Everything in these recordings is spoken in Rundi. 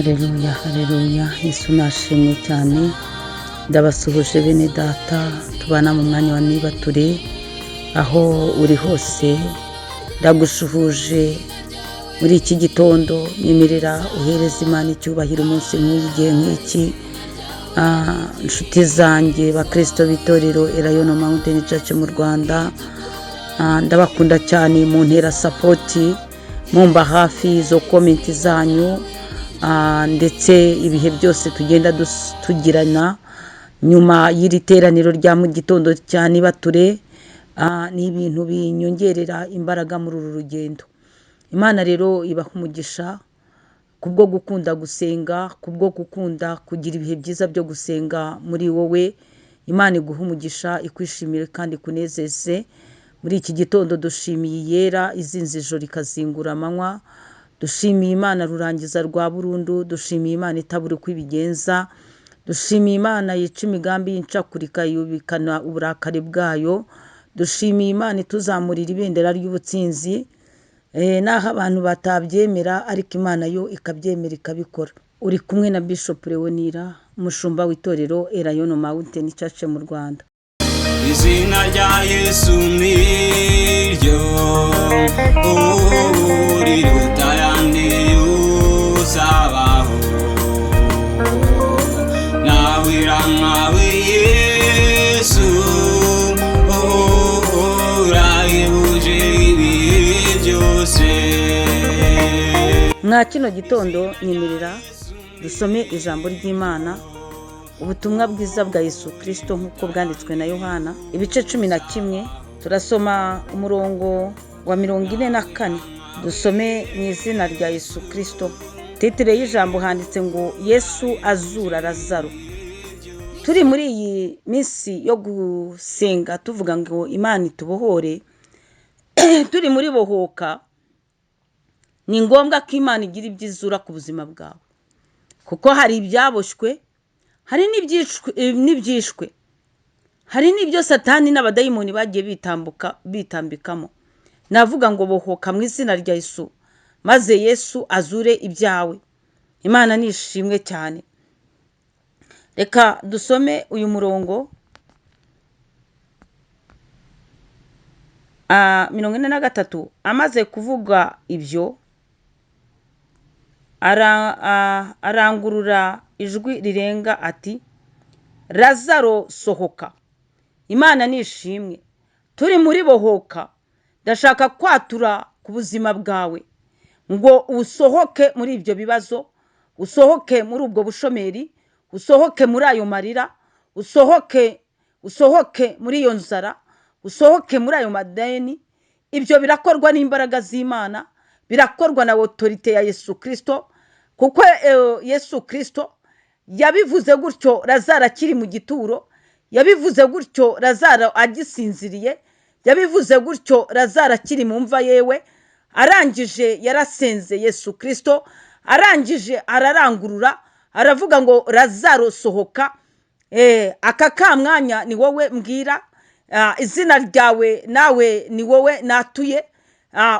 Haleluya, haleluya, Yesu nashimwe cyane. Ndabasuhuje bene data tubana mu mwanya wa nibature, aho uri hose ndagushuhuje muri iki gitondo. Nyemerera uhereza Imana icyubahiro umunsi nk'uyu, igihe nk'iki. Inshuti zanjye bakristo b'itorero Elayono Mountain Church mu Rwanda, ndabakunda cyane. Muntera support, mumba hafi, izo comment zanyu, ndetse ibihe byose tugenda tugirana nyuma y'iri teraniro rya mu gitondo cya nibature, ni ibintu binyongerera imbaraga muri uru rugendo. Imana rero ibaha umugisha kubwo gukunda gusenga, kubwo gukunda kugira ibihe byiza byo gusenga muri wowe. Imana iguha umugisha, ikwishimire kandi ikunezeze. Muri iki gitondo dushimiye Iyera izinze ijoro ikazingura amanywa, dushimiye Imana rurangiza rwa burundu, dushimiye Imana itabura uko ibigenza, dushimiye Imana yica imigambi y'incakurika yubikana uburakari bwayo, dushimiye Imana ituzamurira ibendera ry'ubutsinzi. Naho abantu batabyemera, ariko Imana yo ikabyemera ikabikora. Uri kumwe na Bishop Leonira, umushumba w'itorero Elayono Mountain Church mu Rwanda. Izina rya Yesu niryo ubu riruta ayandi yose abaho. Nawira nkawe Yesu, urahebuje ibihe byose. Mwa kino gitondo nyemerera dusome ijambo ry'Imana, ubutumwa bwiza bwa Yesu Kirisito nk'uko bwanditswe na Yohana, ibice 11. Turasoma umurongo wa 44. Dusome mu izina rya Yesu Kirisito. Titre y'ijambo handitse ngo "Yesu azura Lazaro". Turi muri iyi minsi yo gusenga tuvuga ngo Imana itubohore, turi muri bohoka. Ni ngombwa ko Imana igira ibyo izura ku buzima bwawe, kuko hari ibyaboshywe, hari n'ibyishwe, hari n'ibyo Satani n'abadayimoni bagiye bitambikamo. Navuga ngo bohoka mu izina rya Yesu, maze Yesu azure ibyawe. Imana ni ishimwe cyane. Reka dusome uyu murongo 43. Amaze kuvuga ibyo, arangurura ijwi rirenga ati: "Lazaro, sohoka." Imana ni ishimwe. Turi muri bohoka, ndashaka kwatura ku buzima bwawe ngo usohoke muri ibyo bibazo, usohoke muri ubwo bushomeri, usohoke muri ayo marira, usohoke, usohoke muri iyo nzara, usohoke muri ayo madeni. Ibyo birakorwa n'imbaraga z'Imana, birakorwa na autorité ya Yesu Kirisito, kuko Yesu Kirisito yabivuze gutyo Lazaro akiri mu gituro, yabivuze gutyo Lazaro agisinziriye, yabivuze gutyo Lazaro akiri mu mva yewe. Arangije yarasenze Yesu Kirisito, arangije ararangurura aravuga ngo: "Lazaro, sohoka." Aka kamwanya ni wowe mbwira, izina ryawe nawe ni wowe natuye.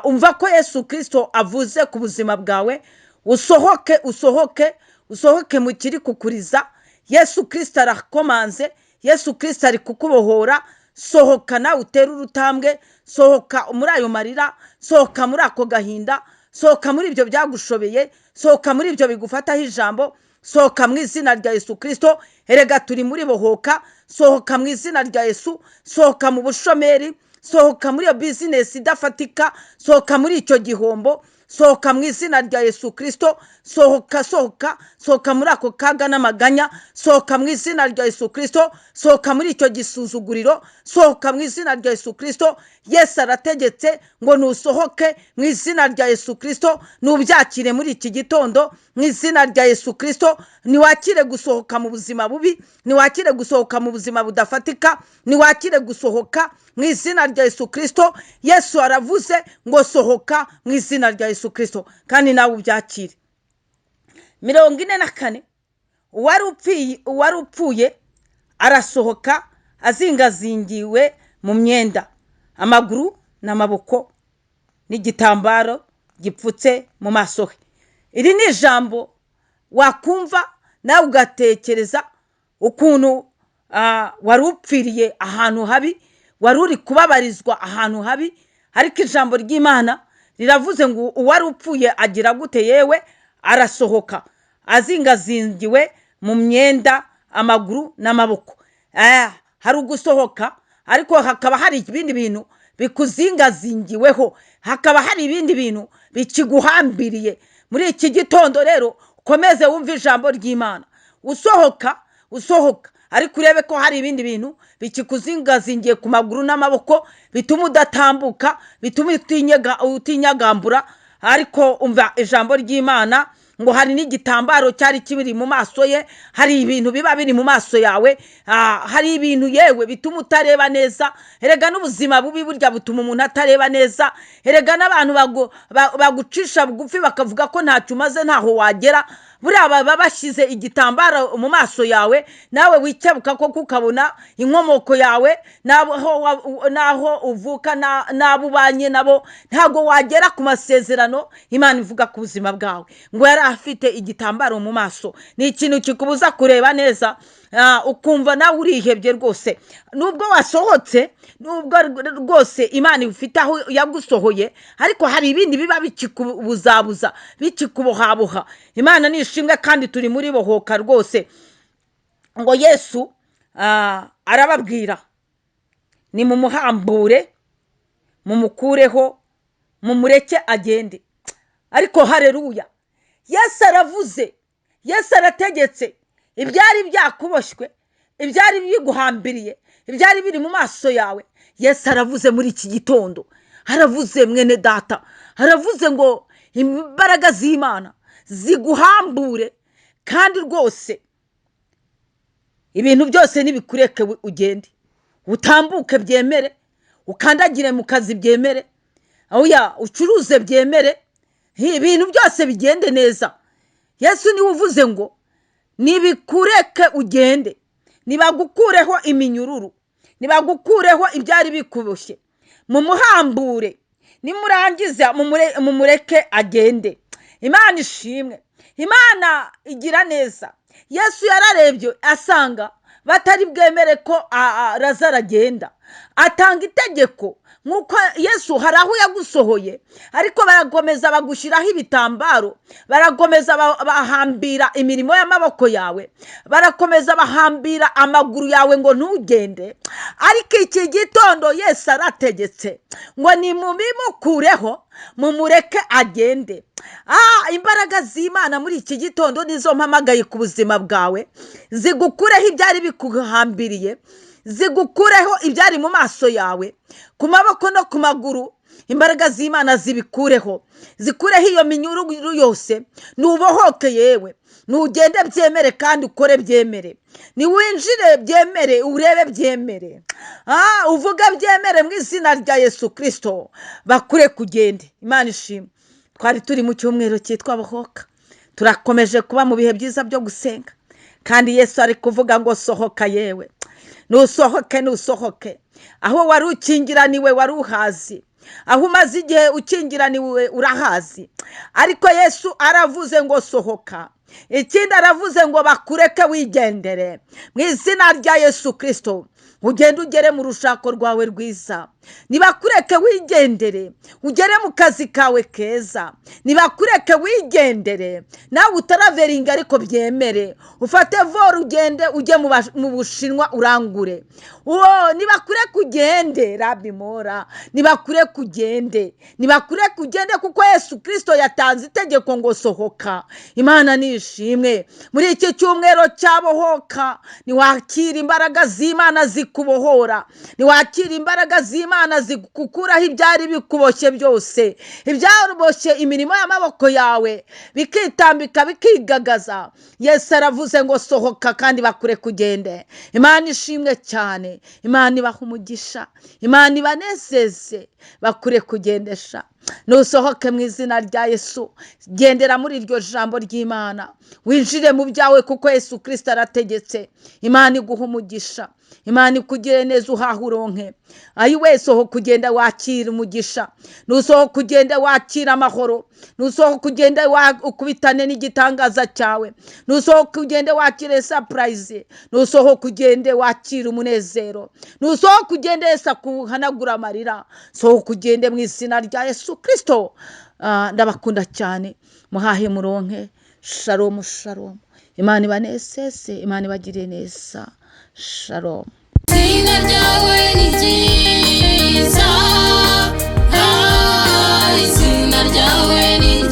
Umva ko Yesu Kirisito avuze ku buzima bwawe: usohoke, usohoke, usohoke mu kiri kukuriza. Yesu Kirisito arakomanze, Yesu Kirisito ari kukubohora. Sohoka nawe utere urutambwe, sohoka muri ayo marira, sohoka muri ako gahinda, sohoka muri ibyo byagushobeye, sohoka muri ibyo bigufataho ijambo. Sohoka mu izina rya Yesu Kirisito. Erega turi muri bohoka. Sohoka mu izina rya Yesu. Sohoka mu bushomeri, sohoka muri iyo business idafatika, sohoka muri icyo gihombo, sohoka mu izina rya Yesu Kirisito. Sohoka, sohoka, sohoka muri ako kaga n'amaganya. Sohoka mu izina rya Yesu Kirisito. Sohoka muri icyo gisuzuguriro. Sohoka mu izina rya Yesu Kirisito. Yesu arategetse ngo nusohoke mu izina rya Yesu Kirisito. Nubyakire muri iki gitondo mu izina rya Yesu Kirisito. Niwakire gusohoka mu buzima bubi, niwakire gusohoka mu buzima budafatika, niwakire gusohoka mu izina rya Yesu Kirisito. Yesu aravuze ngo sohoka mu izina rya Yesu Kirisito, kandi nawe ubyakire. 44. Uwari upfuye arasohoka azingazingiwe mu myenda, amaguru n'amaboko, n'igitambaro gipfutse mu maso he. Iri ni ijambo Wakumva nawe ugatekereza ukuntu wari upfiriye ahantu habi, wari uri kubabarizwa ahantu habi. Ariko ijambo ry'Imana riravuze ngo uwari upfuye agira gute? Yewe, arasohoka azingazingiwe mu myenda, amaguru n'amaboko. Hari ugusohoka, ariko hakaba hari ibindi bintu bikuzingazingiweho, hakaba hari ibindi bintu bikiguhambiriye. Muri iki gitondo rero ukomeze wumve ijambo ry'Imana. Usohoka, usohoka, ariko urebe ko hari ibindi bintu bikikuzingazingiye ku maguru n'amaboko, bituma udatambuka, bituma utinyagambura. Ariko umva ijambo ry'Imana ngo hari n'igitambaro cyari kiri mu maso ye. Hari ibintu biba biri mu maso yawe, hari ibintu yewe bituma utareba neza. Erega n'ubuzima bubi burya butuma umuntu atareba neza. Erega n'abantu bagucisha bugufi, bakavuga ko ntacyo umaze, ntaho wagera, buriya baba bashyize igitambaro mu maso yawe. Nawe wikebuka koko ukabona inkomoko yawe n'aho uvuka n'abo ubanye nabo, ntabwo wagera ku masezerano Imana ivuga ku buzima bwawe. Ngo yari afite igitambaro mu maso, ni ikintu kikubuza kureba neza, ukumva nawe urihebye rwose. Nubwo wasohotse, nubwo rwose Imana ifite aho yagusohoye, ariko hari ibindi biba bikikubuzabuza, bikikubohaboha. Imana ni ishimwe, kandi turi muri Bohoka rwose. Ngo Yesu arababwira: "Nimumuhambure, mumukureho, mumureke agende." Ariko hareruya, Yesu aravuze, Yesu arategetse. Ibyari byakuboshywe, ibyari biguhambiriye, ibyari biri mu maso yawe, Yesu aravuze muri iki gitondo, aravuze mwene data, aravuze ngo imbaraga z'Imana ziguhambure, kandi rwose ibintu byose nibikureke, ugende, utambuke byemere, ukandagire mu kazi byemere, oya, ucuruze byemere, ibintu byose bigende neza. Yesu niwe uvuze ngo nibikureke ugende, nibagukureho iminyururu, nibagukureho ibyari bikuboshye, mumuhambure, nimurangiza mumureke agende. Imana ishimwe, Imana igira neza. Yesu yararebye asanga batari bwemere ko Lazaro agenda, atanga itegeko. Nk'uko Yesu hari aho yagusohoye, ariko barakomeza bagushyiraho ibitambaro, barakomeza bahambira imirimo y'amaboko yawe, barakomeza bahambira amaguru yawe ngo ntugende. Ariko iki gitondo Yesu arategetse ngo nimubimukureho, mumureke agende. Imbaraga z'Imana muri iki gitondo nizo mpamagaye ku buzima bwawe, zigukureho ibyari bikuhambiriye, zigukureho ibyari mu maso yawe, ku maboko no ku maguru. Imbaraga z'Imana zibikureho, zikureho iyo minyururu yose, nubohoke yewe, nugende byemere, kandi ukore byemere, niwinjire byemere, urebe byemere, uvuge byemere, mu izina rya Yesu Kirisito bakure kugende. Imana ishimwe. Twari turi mu cyumweru cyitwa Bohoka, turakomeje kuba mu bihe byiza byo gusenga, kandi Yesu ari kuvuga ngo sohoka yewe, nusohoke, nusohoke. Aho wari ukingiraniwe wari uhazi, aho umaze igihe ukingiraniwe urahazi, ariko Yesu aravuze ngo sohoka. Ikindi aravuze ngo bakureke wigendere, mu izina rya Yesu Kirisito ugende ugere mu rushako rwawe rwiza. Nibakureke wigendere ugere mu kazi kawe keza. Nibakureke wigendere nawe utaraveringa, ariko byemere, ufate vol ugende ujye mu Bushinwa urangure. Uwo nibakureke ugende, rabimora, nibakureke ugende, nibakureke ugende, kuko Yesu Kirisito yatanze itegeko ngo sohoka. Imana ni ishimwe. Muri iki cyumweru cyabohoka, niwakira imbaraga z'Imana zikubohora, niwakira imbaraga z'Imana zigukuraho ibyari bikuboshye byose, ibyaboshye imirimo y'amaboko yawe bikitambika, bikigagaza. Yesu aravuze ngo sohoka, kandi bakure kugende. Imana ishimwe cyane, Imana ibaha umugisha, Imana ibanezeze, bakure kugendesha. Nusohoke mu izina rya Yesu, gendera muri iryo jambo ry'Imana. Imana, winjire mu byawe kuko Yesu Kirisito arategetse. Imana iguha umugisha, Imana ikugire neza, uhaha uronke. Ayi wese sohoka ugenda wakira umugisha, nusohoka ugenda wakira amahoro, nusohoka ugenda ukubitane n'igitangaza cyawe, nusohoka ugende wakire surprise, nusohoka ugende wakira umunezero, nusohoka ugende Yesu akuhanagura amarira. Sohoka ugende mu izina rya Yesu Kirisito. Ndabakunda cyane, muhahe muronke. Shalom, shalom. Imana ibanesese, Imana ibagire neza. Shalom. Izina ryawe ni ryiza, ah, izina ryawe ni